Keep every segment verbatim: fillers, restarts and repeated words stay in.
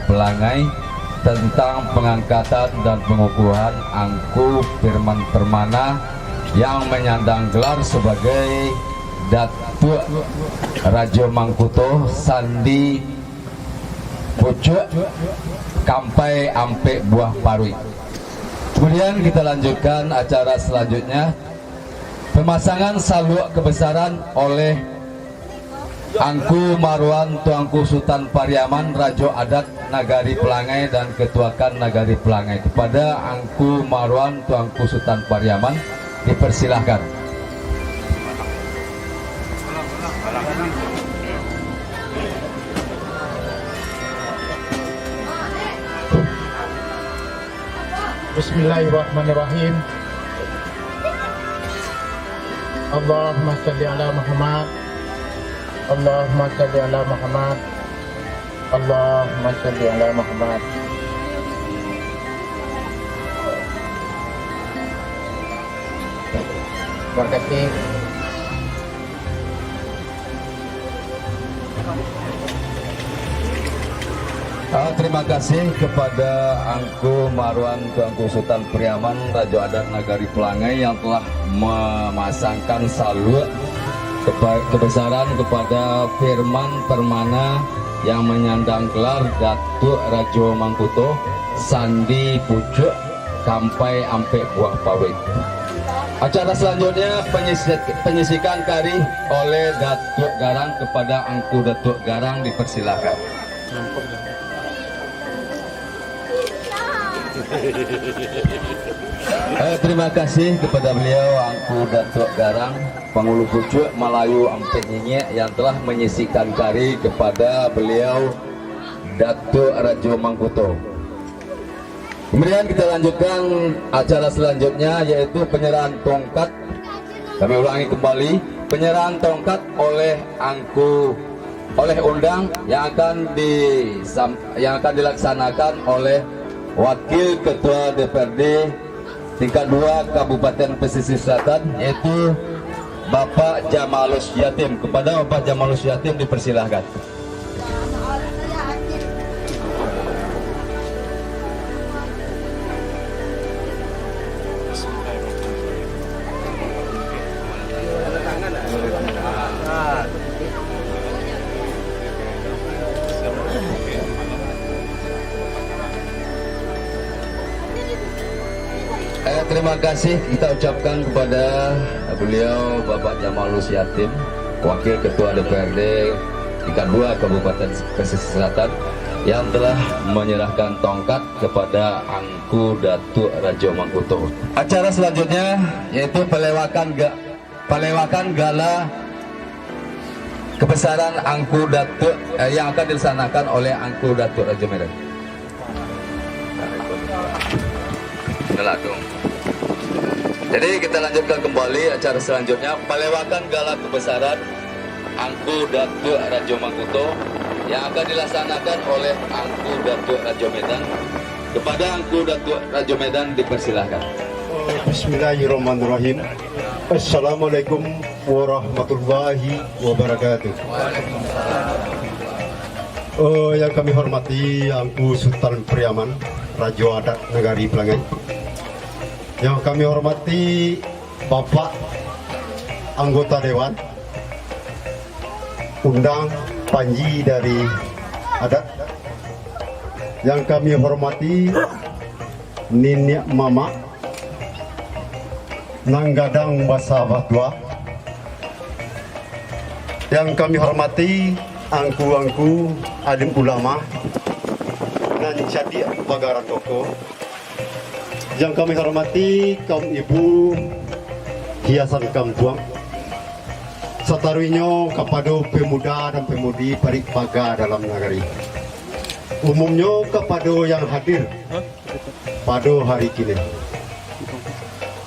Pelangai tentang pangangkatan dan pangukuhan Angku Firman Permana yang manyandang gelar sabagai Datuak Rajo Mangkuto Sandi Pucuak Kampai Ampek Buah Paruik. Kemudian kita lanjutkan acara selanjutnya, pemasangan saluak kebesaran oleh Angku Marwan Tuanku Sutan Pariaman, Rajo Adat Nagari Pelangai dan Ketuakan Nagari Pelangai. Kepada Angku Marwan Tuanku Sutan Pariaman, dipersilahkan. Bismillahirrahmanirrahim. Allahumma shalli ala Muhammad. Allahumma shalli ala Muhammad. Allahumma shalli ala Muhammad. Terima kasih. Ah, terima kasih kepada Angku Marwan Tuanku Sutan Pariaman, Rajo Adat Nagari Pelangai, yang telah memasangkan saluak kepa-, kebesaran kepada Firman Permana yang manyandang gelar Datuak Rajo Mangkuto Sandi Pucuak Kampai Ampek Buah Paruik. Acara selanjutnya, penyisik-, penyisikan karih oleh Datuak Garang. Kepada Angku Datuak Garang, dipersilahkan. Eh, terima kasih kepada beliau, Angku Datuak Garang, Pangulu Pucuak Malayu Ampek Nyinyek, yang telah menyisikan karih kepada beliau, Datuak Rajo Mangkuto. Kemudian kita lanjutkan acara selanjutnya, yaitu penyerahan tongkat. Kami ulangi kembali, penyerahan tongkat oleh Angku, oleh undang yang akan disam-, yang akan dilaksanakan oleh Wakil Ketua D P R D tingkat dua Kabupaten Pesisir Selatan, yaitu Bapak Jamalus Yatim. Kepada Bapak Jamalus Yatim dipersilahkan. Eh, terima kasih kita ucapkan kepada beliau, Bapak Jamalus Yatim, Wakil Ketua D P R D tingkat dua Kabupaten Pesisir Selatan, yang telah menyerahkan tongkat kepada Angku Datuak Rajo Mangkuto. Acara selanjutnya yaitu pelewakan ga-, pelewakan gala kebesaran Angku Datuak, eh, yang akan dilaksanakan oleh Angku Datuak Rajo Medan. Dah lah, dong. Jadi, kita lanjutkan kembali acara selanjutnya, pelewakan gala kebesaran Angku Datuak Rajo Mangkuto yang akan dilaksanakan oleh Angku Datuak Rajo Medan. Kepada Angku Datuak Rajo Medan dipersilahkan. Bismillahirrahmanirrahim. Assalamualaikum warahmatullahi wabarakatuh. Eh, yang kami hormati Angku Sutan Pariaman, Rajo Adat Nagari Pelangai. Yang kami hormati Bapak Anggota Dewan, undang panji dari adat. Yang kami hormati niniak mamak, nan gadang basa batua. Yang kami hormati angku-angku alim ulama, nan cadiak bagaran doko. Yang kami hormati kaum ibu hiasan kampuang, sataruihnyo kapado pemuda dan pemudi parik paga dalam nagari, umumnyo kapado yang hadir pado hari kini.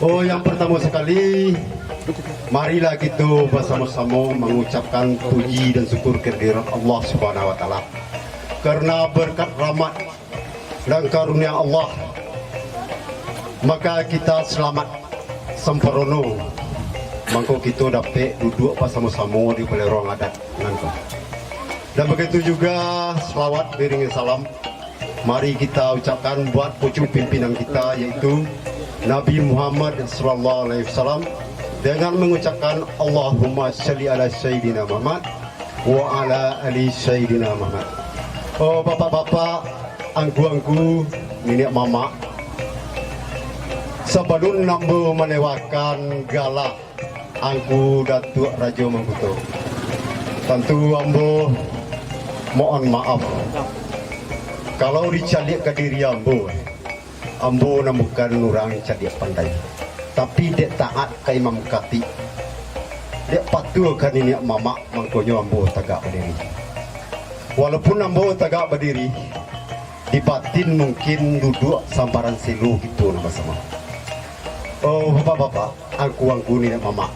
Oh, yang partamo sakali, marilah kito basamo-samo mangucapkan puji dan syukur kehadirat Allah Subhanahu wa Taala. Karena berkat rahmat dan karunia Allah, maka kita selamat samparono. Mangko kito dapek duduak basamo-samo di balai ruang adat nangko. Dan begitu juga salawat diiringi salam Mari kita ucapkan buat pucuk pimpinan kita, yaitu Nabi Muhammad sallallahu alaihi wasallam, dengan mengucapkan Allahumma shalli ala Sayyidina Muhammad wa ala ali Sayyidina Muhammad. Oh, bapak-bapak, angku-angku, niniak mamak, sabalun ambo malewakan gala Angku Datuak Rajo Mangkuto, tantu ambo mohon maaf, kalau dicaliak ka diri ambo, ambo nan bukan urang cadiak pandai, tapi dek taat ka imam katik, dek patuah ka niniak mamak, mangkonyo ambo tagak badiri. Walaupun ambo tagak badiri, di batin mungkin duduak sambaran silo kito nan basamo. Oh, bapak-bapak, angku-angku, niniak mamak.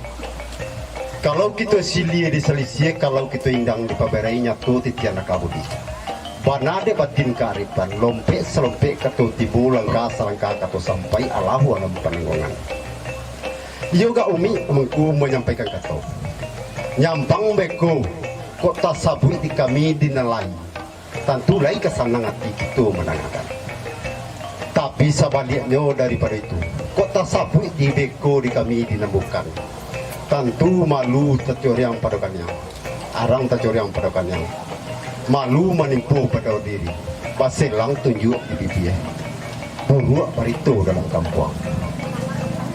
Kalau kito silia disalisiah, kalau kito indang dipabarai, nyato titian ka budi. Bana dek batin kaarifan, lompek salompek kato tibo, langkah salangkah kato sampai, Allahu alam panangguangan. Iyo agak umik mangko manyampaikan kato. Nyampang beko, kok tasabuik di kami di nan lain, tantu lai ka sanang ati kito mandangakan. Tapi sabaliaknyo daripado itu, kok tasabuik di beko di kami di nan bukan, tantu malu tacoriang pado kaniang, arang tacoriang pado kaniang, malu manimpo pado diri, baselang tunjuak di bibia, buruak barito dalam kampuang.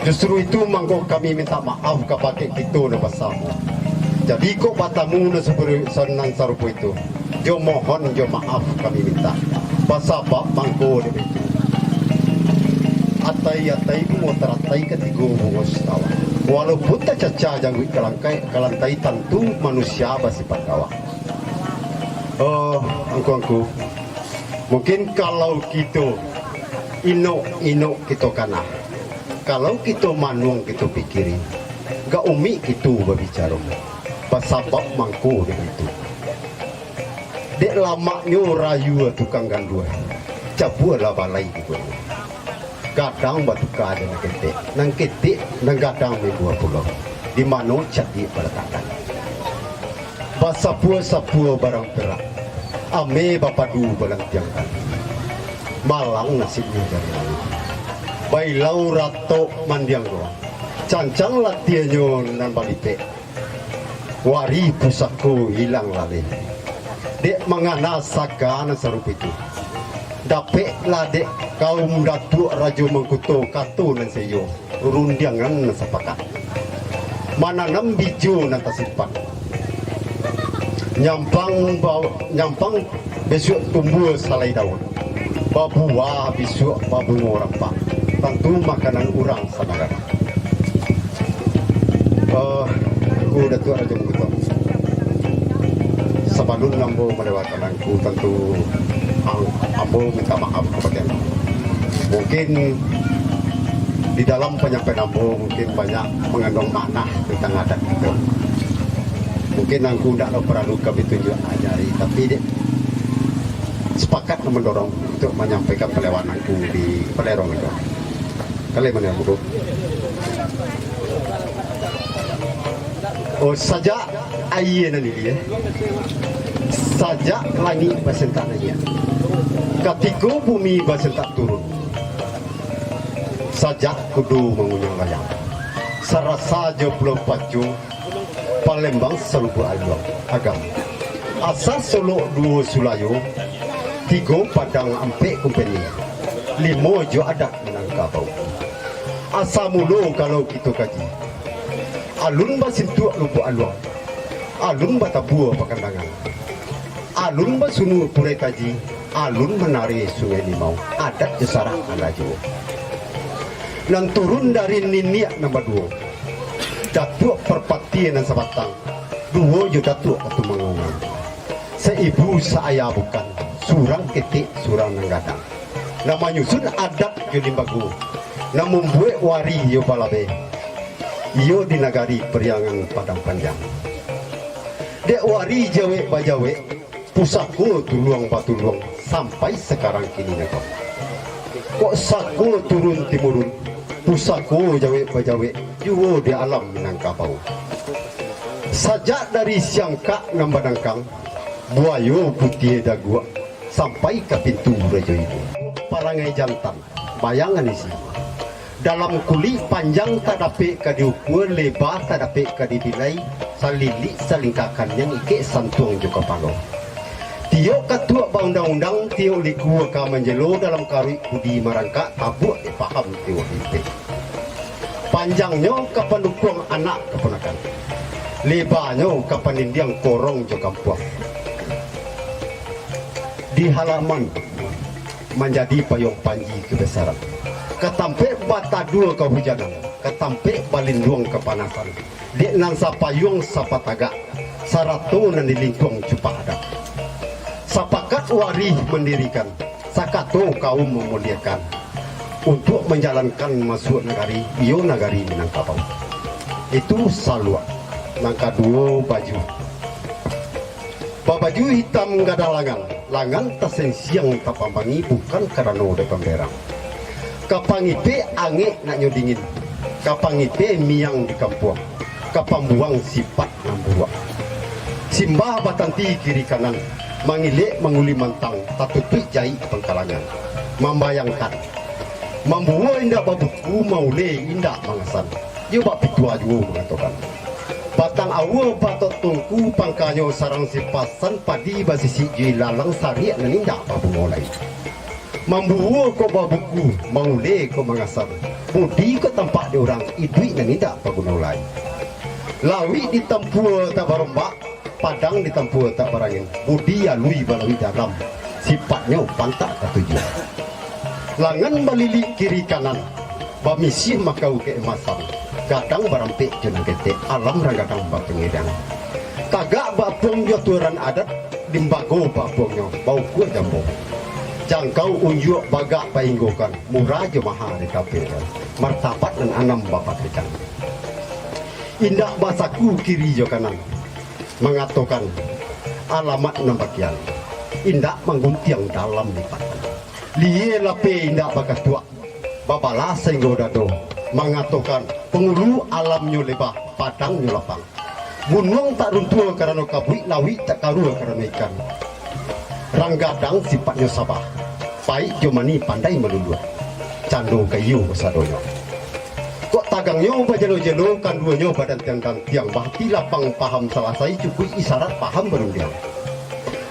Justru itu mangko kami minta maaf kabake kito nan basamo. Jadi, kok batamu nan saru-, nan sarupo itu, jo mohon jo maaf kami minta. Basabab mangko dek itu, atai-atai bungo taratai, katigo bungo sitawa. Walaupun tacacah jangguik ka langkai-, ka lantai, tantu manusia basipaik gawak. Oh, angku-angku, mungkin kalau kito inok-inok kito kana, kalau kito manuang kito pikiri, agak umik kito babicaro. Basabab mangko dek itu, dek lamaknyo rayua tukang ganduah, cabualah balai dibueknyo. Gadang batuka jo nan ketek, nan ketek nan gadang mimbuah pulo, di mano cadiak balatakan. Basapua-sapua barang perak, ameh bapadu balantiangkan. Malang nasibnyo dari lalu, bailau ratok mandiang doang, cancang latiahnyo nan balipek. Wari pusako ilang laleh, dek mangana saga nan sarupo itu. Dapeklah dek kaum Datuak Rajo Mangkuto kato nan saiyo, rundiangan nan sapakat. Mananam bijo nan tasimpan. Nyampang ba-, nyampang bisuak tumbuah salai daun, babuah bisuak babungo rampak, tantu makanan urang samagaran. Eh, Angku Datuak Rajo Mangkuto, sabalun ambo malewakan Angku, tantu ang-, ambo minta maaf kabake Angku. Mungkin di dalam panyampaian ambo mungkin banyak mangandung makna tantang adat kito. Mungkin Angku ndak lo paralu kami tunjuak ajari, tapi dek sapakat mandorong untuak manyampaikan palewahan Angku di Palerong itu. Kalai mano, Angku? Oh, sajak aia nan ilia, sajak langik basentak naiak, katiko bumi basentak turun, sajak kudo mangunyang layang, sarasa jo Pulau Paco, Palembang salubuak aluang agam. Asa Solok duo Sulayo, tigo Padang ampek kumpeni, limo jo adat Minangkabau. Asa mulo kalau kito kaji, alun basintuak Lubuak Aluang, alun batabua Pakandangan, alun basunu Purai Taji, alun manari Sungai Limau, adat jo sarak ado juo. Nan turun dari niniak nan baduo, Datuak Parpatiah nan sabatang, duo jo Datuak Katumangongan. Saibu saayah bukan, surang ketek, surang nan gadang. Nan manyusun adat jo limbago, nan mambuek wari iyo balabeh, iyo di nagari Pariangan Padang Panjang. Dek wari jawek bajawek, pusako tuluang batuluang, sampai sakarang kini nangko. Kok sako turun timurun, pusako jawek bajawek, juo di alam Minangkabau. Sajak dari siangkak nan badangkang, buayo putiah daguak, sampai ka pintu rajo ibo. Parangai jantan, bayangan isi. Dalam kulik panjang tak dapek ka diukua, leba tak dapek ka dibilai, salilik salingkakan nan ikek santuang jo kapalo. Tiok katuak baundang-undang, tiok likua ka manjelo, dalam karuik budi marangkak, tabuak dek paham tiok lipek. Panjangnyo ka pandukuang anak kaponakan, lebanyo ka panindiang korong jo kampuang. Di halaman manjadi payuang panji kabesaran, ka tampek batadua kahujanan, ka tampek balinduang kapanasan, dek nan sapayuang sapatagak, sarato nan dilingkuang cupak adat. Sapakat warih mandirikan, sakato kaum mamuliakan, untuak manjalankan masuak nagari, iyo nagari Minangkabau. Itu saluak. Nan kaduo, baju. Babaju hitam gadang langan, langan tasensiang tapambangi, bukan karano dek pamberang. Ka pangipek angek naknyo dingin, ka pangipek miang di kampuang, ka pambuang sipaik nan buruak. Simbah batanti kiri kanan, mangilek manguli mantang, tatutuik jaik pangkalangan. Mambayangkan, mambuo indak babuku, maule indak mangasan. Iyo bak pitua juo mangatokan. Batang aua batok tungku, pangkanyo sarang sipasan, padi basisik jo ilalang, sariak nan indak babungo lai. Mambuo kok babuku, maule kok mangasan, budi kok tampak di urang, iduik nan indak baguno lai. Lauik ditampua tak barombak, padang ditampua tak barangin, budi alui balauik dalam, sipatnyo pantak ka tujuah. Langan balilik kiri kanan, bamisih makau kaemasan, gadang barampek jo nan ketek, alam rang gadang bapangidang. Tagak baapuang jo atuaran adat, limbago baapuangnyo, baukua jambo. Jangkau unjuak bagak bainggokan, murah jo maha ditampilkan, martabat nan anam bapakaikan. Indak basaku kiri jo kanan, mangatokan alamat nan bakian, indak mangguntiang dalam lipatan. Liyie lapeh indak bakatuak, babalah sainggo dado, mangatokan pangulu alamnyo leba, padangnyo lapang. Gunuang tak runtuah karano kabuik, lauik tak karuah karano ikan. Rang gadang sipatnyo sabah, paik jo manih pandai maluluah, cando ka iyo sadonyo. Kok tagangnyo bajelo-jelo, kanduonyo badantiang-dantiang, bahati lapang paham salasai, cukuik isarat paham barundiang.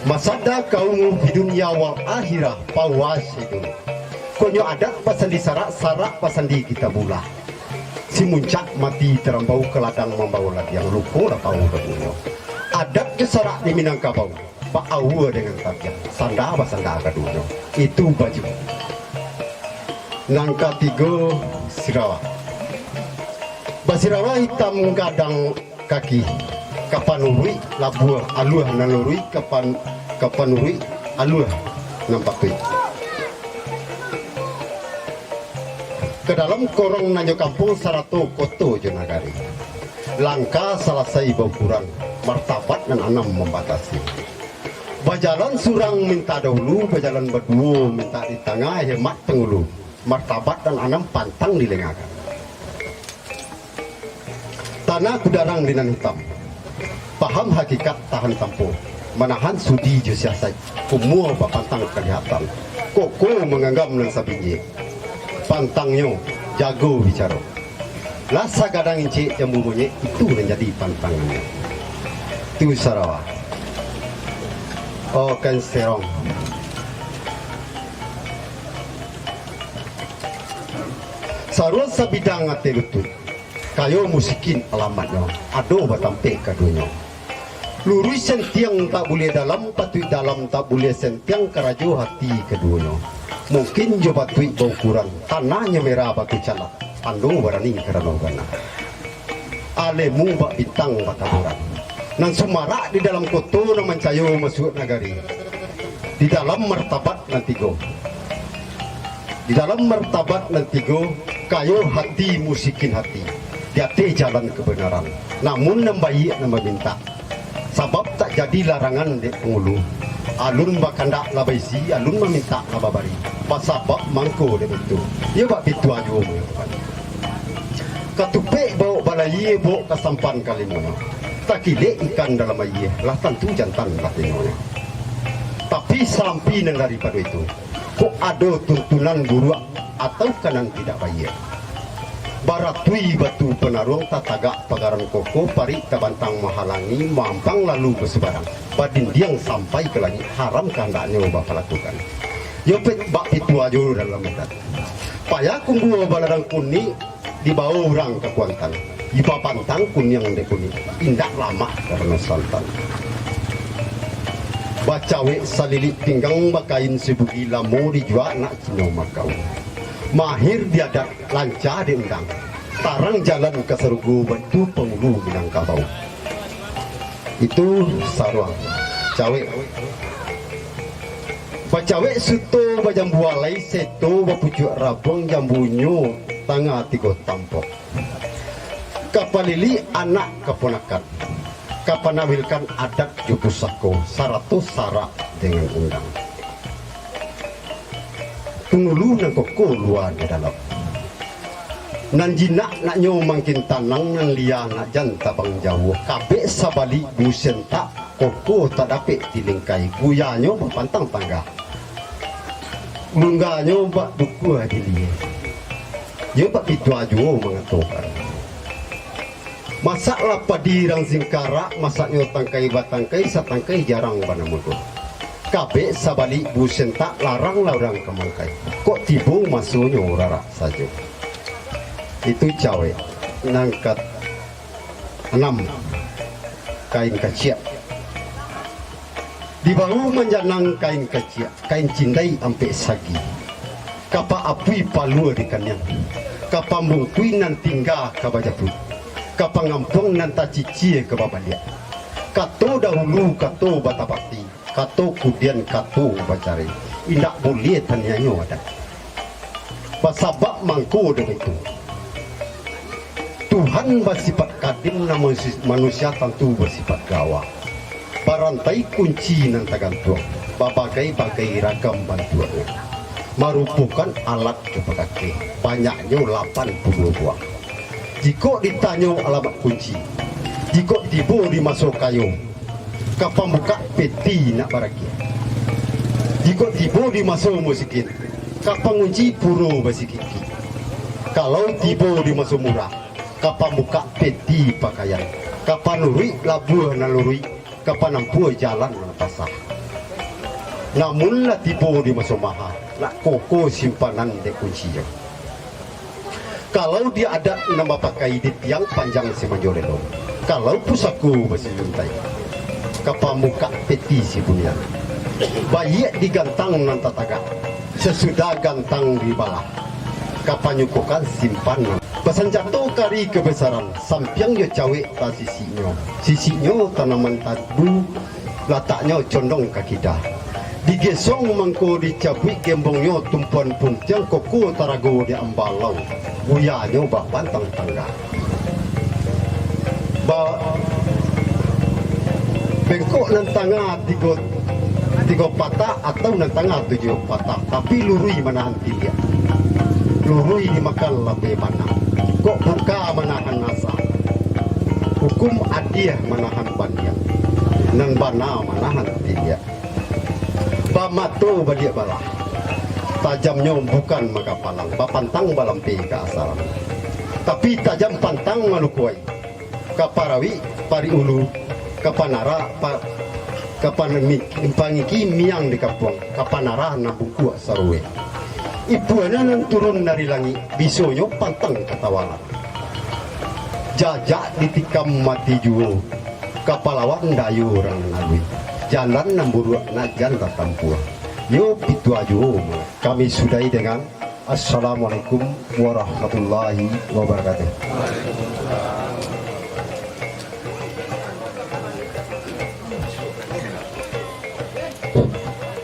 Masada kaum fi dunya wal akhirah, fawashidun. Konyo adat basandi sarak, sarak basandi kitabullah. Si muncak mati tarambau, ka ladang mambawo ladiang, luko lah tahu dagunyo. Adat jo sarak di Minangkabau, baaua dengan tabiang, sanda basanda kaduonyo. Itu baju. Nan katigo, sirawa. Basirawa hitam gadang kaki, ka panuruik labuah aluah nan luruih, ka pan-, ka panuruik aluah nan patuik. Ka dalam korong nan jo kampuang, sarato koto jo nagari. Langkah salasai baukuran, martabat nan anam mambatasi. Bajalan surang mintak dahulu, bajalan baduo mintak di tangah, hemat pangulu, martabat nan anam pantang dilengakan. Tanah kudarang di nan hitam, paham hakikat tahan tampo, manahan sudi jo siasat, kumua bapantang kalihatan, koko manganggam nan sabinjek. Pantangnyo, jago bicaro. Lah sagadang incek jambu monyek, itu nan jadi pantangnyo. Tu sarawa. Oh, kan serong. Sarua sabidang ateh lutuik, kayo musikin alamatnyo, ado batampek kaduonyo. Luruih sentiang tak buliah dalam, patuik dalam tak buliah sentiang, karajo hati kaduonyo. Mungkin jo patuik baukuran, tanahnyo merah batu calak, tando barani karano ganang. Alemu bak bintang bataburan. Nan sumarak di dalam koto, nan mancayo masuak nagari. Di dalam martabat nan tigo. Di dalam martabat nan tigo, kayo hati musikin hati. Di ateh jalan kabanaran. Namun nan baiak nan bamintak. Sabab tak jadi larangan dek pangulu. Alun bakandak lah baisi, alun mamintak lah babari. Basabab mangko dek itu. Iyo bak pitua juo mangatokan. Katupek bawok balayie, bawok ka sampan kalimonyo. Takilek ikan dalam ayie, lah tantu jantan batinonyo. Tapi Salampi nan daripado itu, kok ado tuntunan buruak atau ka nan tidak baiak. Baratui batu panaruang, tatagak pagaran koko, parik tabantang mahalangi, mampang lalu basubarang, badindiang sampai ka langik, haram kahandaknyo bapalakukan. Yo pet bak pitua jo dalam adat. Payah kumbua baladang kunik, dibawo urang ka Kuantan. Dibabantang kuniang dek kunik, indak lamak karano santan. Bacawek salilik pinggang, bakain sibugi lamo, dijua nak Cino Makau. Mahir di adat, lanca di undang, tarang jalan ka sarugo, baitu pangulu Minangkabau. Itu saruang. Cawek. Bacawek suto bajambu alai, seto bapucuak rabuang, jambunyo tangah tigo tampok. Ka palilik anak kaponakan, ka panawilkan adat jo pusako, sarato sarak dengan undang. Pangulu nan koko lua jo dalam. Nan jinak naknyo mangkin tanang, nan lia nak jan tabang jauah. Kabek sabalik busentak, koko tak dapek dilingkai, guyanyo bapantang tangga. Lungganyo bak bukua dilie. Yo bak pitua juo mangatokan. Masaklah padi rang singkarak, masaknyo tangkai batangkai, satangkai jarang bana mudo. Kabek sabalik busentak, larang lah urang ka mangkai. Kok tibo masonyo rarak sajo. Itu cawek. Nan ka anam, kain kaciak. Dibawo manjanang kain kaciak, kain cindai ampek sagi. Ka paapuih palua dikaniang, ka pambungkuih nan tingga ka bajapuik, ka pangampuang nan tacicia ka babaliak. Kato dahulu, kato batapati, kato kudian, kato bacarai. Indak buliah taniayo adat. Basabab mangko dek itu, Tuhan basipat kadim, nan manusi-, manusia tantu basipat gawa. Barantai kunci nan tagantuang, babagai-bagai ragam bantuaknyo, marupokan alat jo pakake, banyaknyo lapan puluah buah. Jikok ditanyo alamat kunci, jikok tibo di maso kayo, ka pambukak peti nak baragiah. Jikok tibo di maso musikin, ka pangunci puro basikiki. Kalau tibo di maso murah, ka pambukak peti pakaian, ka panuruik labuah nan luruik, ka panampua jalan nan pasah. Namun lah tibo di maso maha, nak koko simpanan dek kuncinyo. Kalau di adat nan bapakai, di tiang panjang si manjolelo, kalau pusako basi juntai, ka pambukak peti si bunian. Baiak di gantang nan tatagak, sasudah gantang dibalah, ka panyukokan simpanan. Basanjato kari kabesaran, sampiang jo cawek tasisiknyo, sisiknyo tanaman tabu, lataknyo condong ka kida. Digesong mangko dicabuik gembongnyo, tumpuan puntiang koko tarago di ambalau, guyanyo bapantang tangga. Ba-, bengkok nan tangah tigo, tigo patah atau nan tangah tujuah patah, tapi luruih manahan tiliak. Luruih dimakan lambeh bana. Kok buka manahan asa. Hukum adiah manahan bandiang. Nan bana manahan tiliak. Bamato baliak balah. Tajamnyo bukan makapalang, bapantang balampe ka asaran. Tapi tajam pantang malukuai. Ka parawik parik ulu, ka panara pa-, ka panami-, pangiki miang di kampuang, ka panara nan bungkuak saruwe. Ipuanyo nan turun dari langik, bisonyo pantang ka tawalan. Jajak ditikam mati juo, ka palawan dayo urang nan aluih. Jalan nan buruak nak jan tatampuah. Yo pitua juo. Kami sudahi dengan Assalamualaikum warahmatullahi wabarakatuh.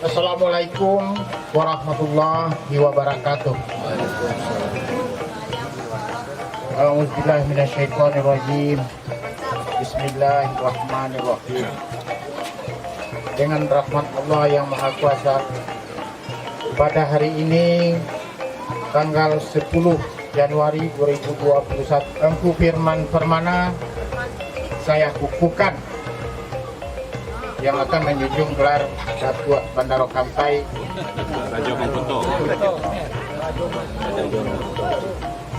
Assalamualaikum warahmatullahi wabarakatuh. A'udzubillahi minasyaitonirrajim. Bismillahirrahmanirrahim. Dengan rahmat Allah yang Maha Kuasa, pada hari ini, tanggal sepuluh Januari dua ribu dua puluh satu, Teuku Firman Permana saya kukuhkan yang akan menjunjung gelar Datuak Bandaro Kampai.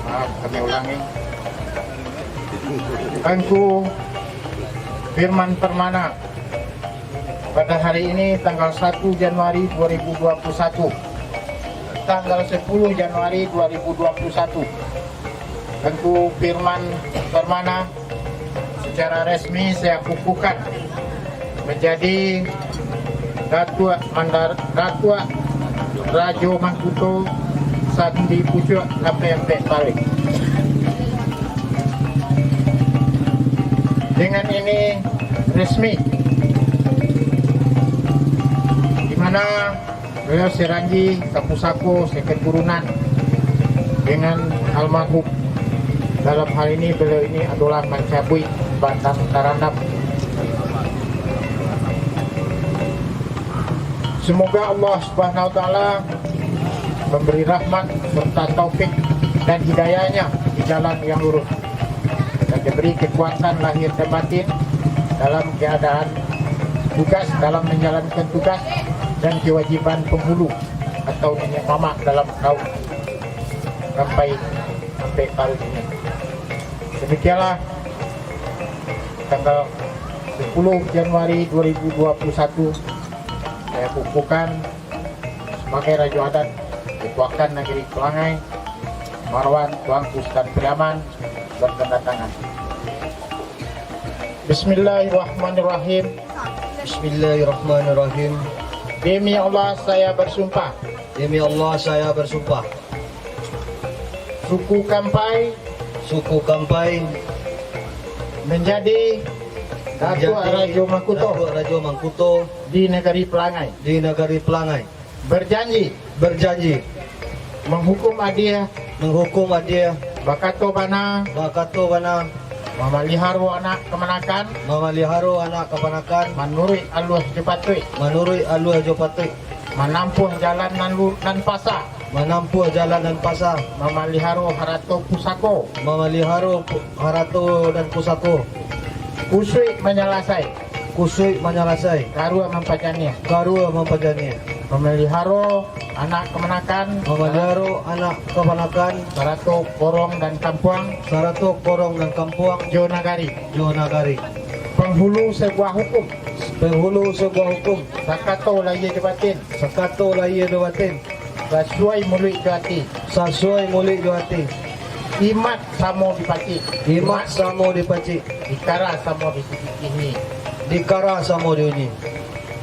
Maaf, kami ulangi. Angku Firman Permana, pada hari ini, tanggal satu Januari dua ribu dua puluh satu, tanggal sepuluh Januari dua ribu dua puluh satu, Angku Firman Permana secara resmi saya kukuhkan menjadi Datuak Mandar-, Datuak Rajo Mangkuto Sandi Pucuak Ampek-ampek Paruik. Dengan ini resmi, di mana beliau seranji ka pusako seketurunan dengan almarhum. Dalam hal ini, beliau ini adalah mancabuik batang tarandam. Semoga Allah Subhanahu wa Ta'ala memberi rahmat serta taufik dan hidayahnya di jalan yang lurus, dan diberi kekuatan lahir dan batin dalam keadaan tugas, dalam menjalankan tugas dan kewajiban penghulu atau nenek mamak dalam kaum sampai, sampai tahun ini. Demikianlah, tanggal sepuluh Januari dua ribu dua puluh satu, saya kukuhkan sebagai Rajo Adat Datuakan Nagari Pelangai, Marwan Tuanku Sutan Pariaman, bertanda tangan. Bismillahirrahmanirrahim. Bismillahirrahmanirrahim. Demi Allah, saya bersumpah. Demi Allah, saya bersumpah. Suku Kampai. Suku Kampai. Menjadi Datuak Menjadi Rajo Mangkuto. Datuak Rajo Mangkuto. Di Nagari Pelangai. Di Nagari Pelangai. Berjanji. Berjanji. Menghukum adil. Menghukum adil. Bakato bana. Bakato bana. Mamaliharo anak kamanakan. Mamaliharo anak kamanakan. Manuruik aluah jo patuik. Manuruik aluah jo patuik. Manampuah jalan nan lu-, nan pasa. Manampuah jalan nan pasa. Mamaliharo harato pusako. Mamaliharo pu-, harato dan pusako. Kusuik manyalasai. Kusuik manyalasai. Karua mampajaniah. Karua mampajaniah. Mamaliharo anak kamanakan. Mamaliharo anak kamanakan. Sarato korong dan kampuang. Sarato korong dan kampuang. Jo nagari. Jo nagari. Penghulu sebuah hukum. Penghulu sebuah hukum. Sakato lahia jo batin. Sakato lahia jo batin. Sasuai muluik jo ati. Sasuai muluik jo ati. Imat samo dipacik. Imat samo dipacik. Dikara samo diunyi. Dikara samo diunyi.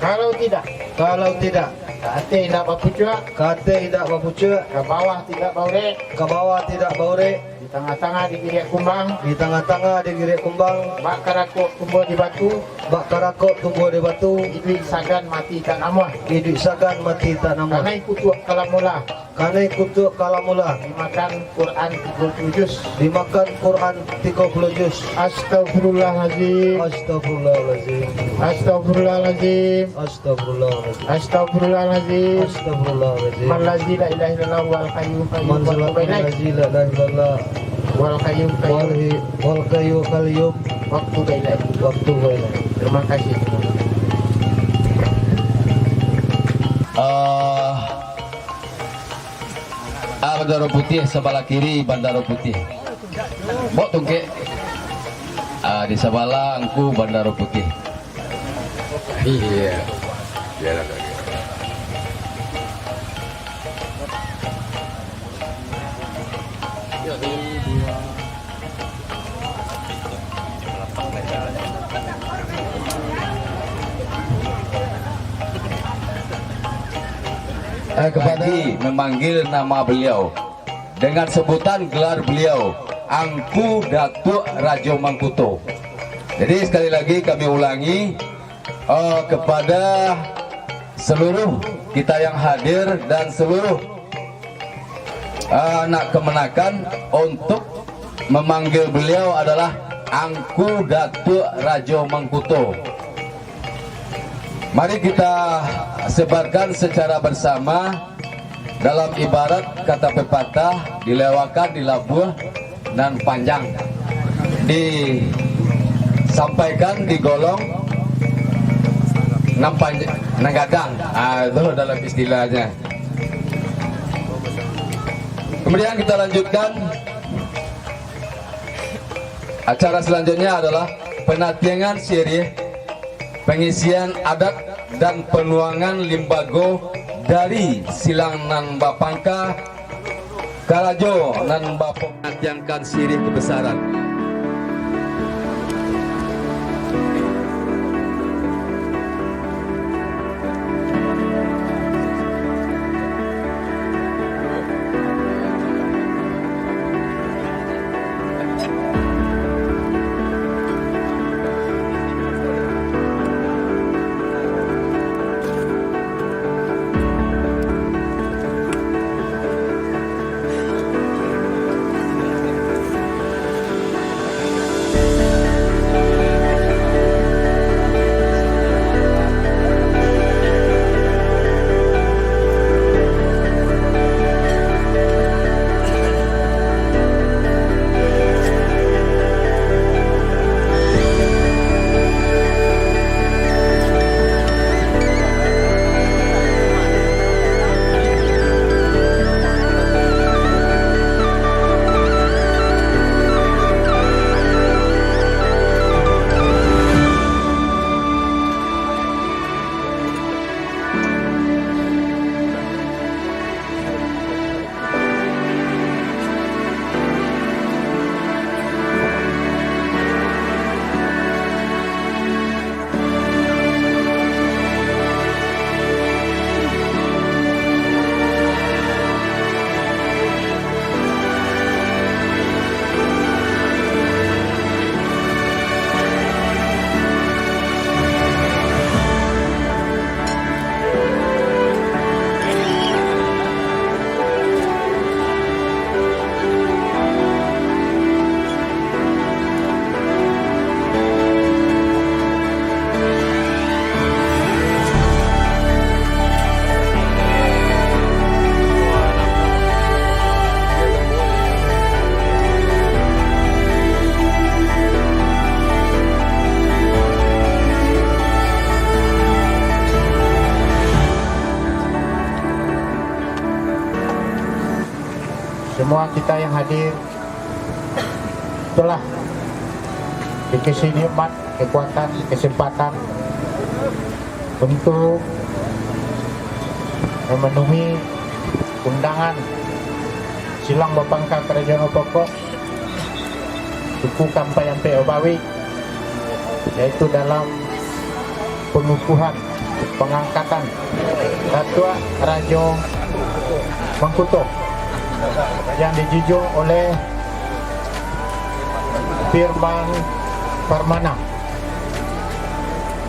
Kalau tidak. Kalau tidak. Ka ateh indak bapucuak. Ka ateh indak bapucuak. Ka bawah tidak baurek. Ka bawah tidak baurek. Di tangah-tangah digiriak kumbang. Di tangah-tangah digiriak kumbang. Bak karakok tumbuah di batu. Bak karakok tumbuah di batu. Iduik sagan mati tak namuah. Iduik sagan mati tak namuah. Kanai kutuak kalamula. Kanai kutuak kalamula. Dimakan Quran tigo puluh juz. Dimakan Quran tigo puluh juz. Astagfirullahalazim. Astagfirullahalazim. Astagfirullahalazim. Astagfirullahalazim. Astagfirullahalazim. Astagfirullahalazim. Mallazi la ilaha illallah wal hayyul qayyum. Mallazi la ilaha illallah wal hayyul qayyum. Wal hi-, wal hayyul qayyum. Waktu bailai. Waktu bailai. Terima kasih. Ah, ah, Bandaro Putiah, sabalah kiri Bandaro Putiah. Bok tungkek. Ah, di sabalah angku Bandaro Putiah. Iya. Jalan lagi. Eh, kepada Lagi memanggil nama beliau dengan sebutan gelar beliau, Angku Datuak Rajo Mangkuto. Jadi, sekali lagi kami ulangi, eh, kepada seluruh kita yang hadir dan seluruh, eh, anak kemenakan untuk memanggil beliau adalah Angku Datuak Rajo Mangkuto. Mari kita sebarkan secara bersama dalam ibarat kata pepatah, dilewakan di labuah nan panjang, disampaikan di golong Nan panjang, nan gadang. Ah, itu dalam istilahnya. Kemudian kita lanjutkan. Acara selanjutnya adalah penatiangan sirih, pengisian adat, dan penuangan limbago dari silang nan bapangka karajo nan bapo-, manatiangkan sirih kebesaran. Semua kita yang hadir telah dikasih nikmat, kekuatan, kesempatan untuk memenuhi undangan silang bapangka karajo nan bapokok suku Kampaian Ampek Babawik, yaitu dalam pengukuhan, pengangkatan Datuak Rajo Mangkuto yang dijunjuang oleh Firman Permana.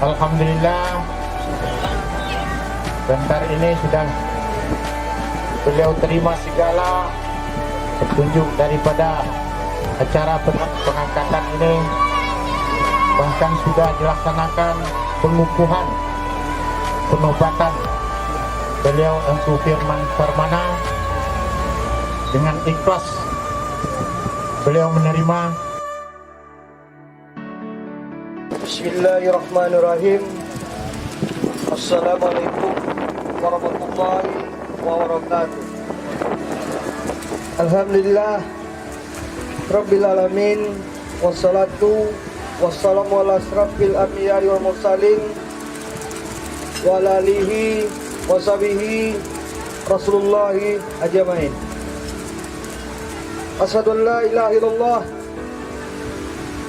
Alhamdulillah, sebentar ini sudah beliau terima segala petunjuk daripada acara peng-, pengangkatan ini, bahkan sudah dilaksanakan pengukuhan, penobatan beliau Angku Firman Permana. Dengan ikhlas beliau menerima. Bismillahirrahmanirrahim. Assalamualaikum warahmatullahi wabarakatuh. Alhamdulillah Rabbil Alamin. Wassalatu wassalamu ala asrafil anbiya'i wal mursalin, wa ala alihi wa sahbihi Rasulullahi ajmain. Asyhadu an la ilaha illallah,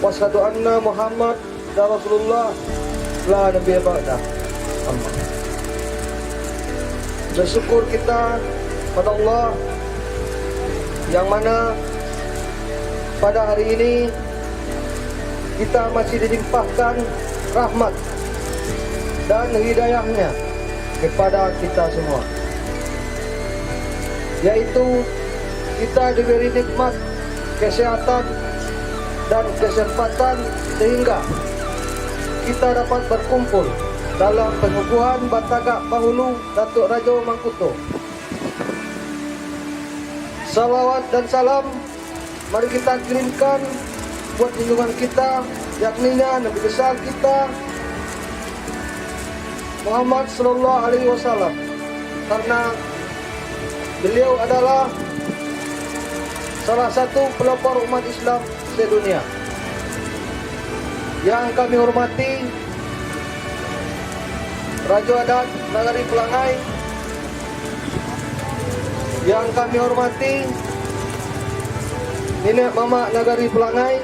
wa asyhadu anna Muhammad dan Rasulullah, la nabiyya ba'dah. Amma. Bersyukur kita pada Allah yang mana pada hari ini kita masih dilimpahkan rahmat dan hidayah-Nya kepada kita semua, yaitu kita diberi nikmat kesehatan dan kesempatan sehingga kita dapat berkumpul dalam pengukuhan batagak bahulu Datuak Rajo Mangkuto. Salawat dan salam mari kita kirimkan buat junjungan kita, yakni Nabi besar kita, Muhammad sallallahu alaihi wasallam, karena beliau adalah salah satu pelopor umat Islam sedunia. Yang kami hormati Rajo Adat Nagari Pelangai, yang kami hormati Niniak Mamak Nagari Pelangai,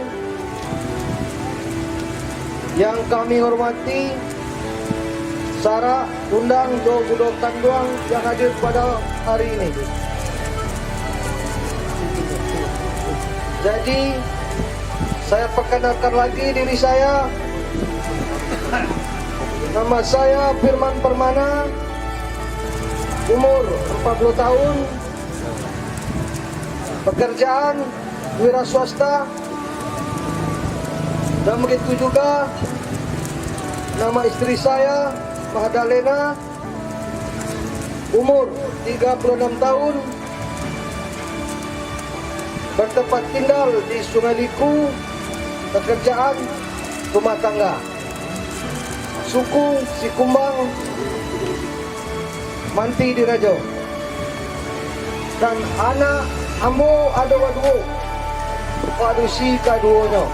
yang kami hormati sarak, undang, jo budo kanduang yang hadir pada hari ini. Jadi, saya perkenalkan lagi diri saya. Nama saya Firman Permana, umur empat puluh tahun, pekerjaan wira swasta, dan begitu juga nama istri saya, Magdalena, umur tiga puluh enam tahun, bertempat tinggal di Sungai Liku, pekerjaan rumah tangga, suku Sikumbang, Manti Dirajo. Dan anak ambo ado baduo, padusi kaduonyo.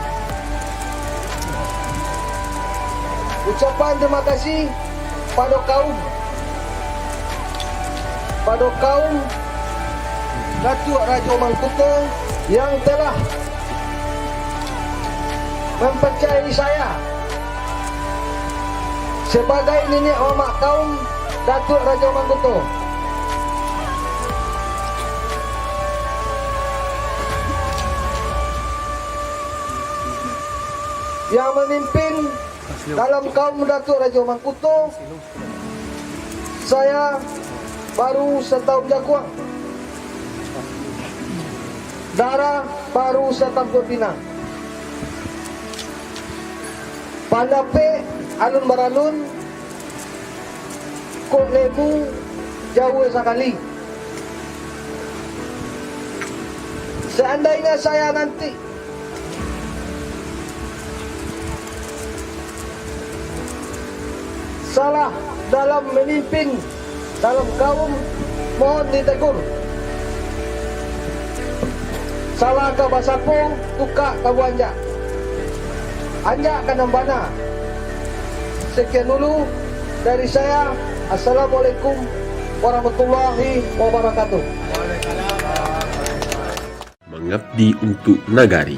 Ucapan terima kasih pado kaum, pado kaum Datuak Rajo Mangkuto yang telah mempercayai saya sebagai niniak mamak kaum Datuak Rajo Mangkuto. Yang memimpin dalam kaum Datuak Rajo Mangkuto, saya baru satahun jakuang, darah baru satampuak pinang. Pandapek alun baralun, kok lemu jauah sakali. Seandainya saya nanti salah dalam memimpin dalam kaum, mohon ditegur. Salah ka basapo, tukak ka baanjak, anjak ka nan bana. Sekian dulu dari saya. Assalamualaikum warahmatullahi wabarakatuh. Mangabdi untuak nagari.